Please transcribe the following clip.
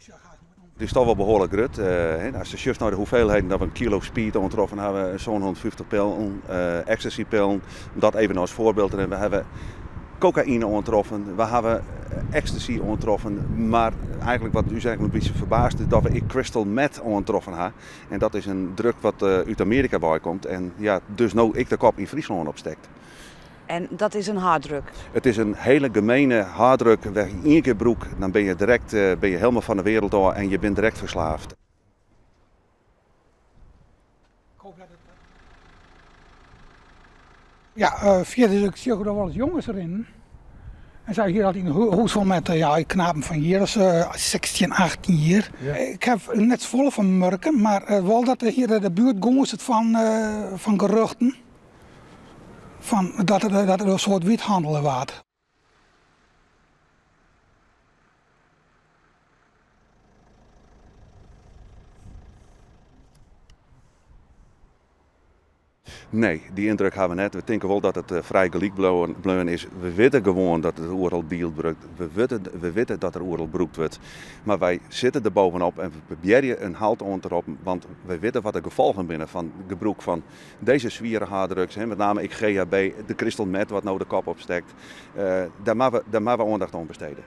It is toch wol behoarlik grut. Ast sjochst nei de hoeveelheden dat we in kilo speed oantroffen hawwe, 750 pillen, ecstasypillen, om dat even as foarbyld te nimmen. We hawwe kokaïne oantroffen, we hawwe ecstasy oantroffen, mar eigentlik wat ús eigentlik in bytsje ferbaast is dat we ek crystal meth oantroffen ha. En dat is in drug wat út Amearika wei komt en ja, dus no ek de kop yn Fryslân opstekt. En dat is in harddrug? It is in hiele gemene harddrug. Wêr je ien kear brûkt, dan bin je direkt, bin je helemaal fan de wereld ôf en je bent direkt ferslaafd. Ja, fierder ik sjoch noch wolris jonges rinnen. En sy hier altyd in hûs fol met ja, knapen fan jier as 16, 18 jier. Ik haw net safolle fan murken, mar wol dat hier de buert gûnst fan, fan geruchten. Fan dat der in soad wyt hannele waard. Nee, dy yndruk hawwe we net. We tinke wol dat it frij gelyk bleaun is. We witte gewoan dat it oeral dield wurdt. We witte dat der oeral brûkt wurdt. Mar wy sitte der bovenop en we probearje in halt oan te roppen, want wy witte wat de gefolgen binne fan gebrûk fan dizze swiere harddrugs, met name ek GHB, de crystal meth wat no de kop opstekt. Dêr moatte we oandacht oan bestede.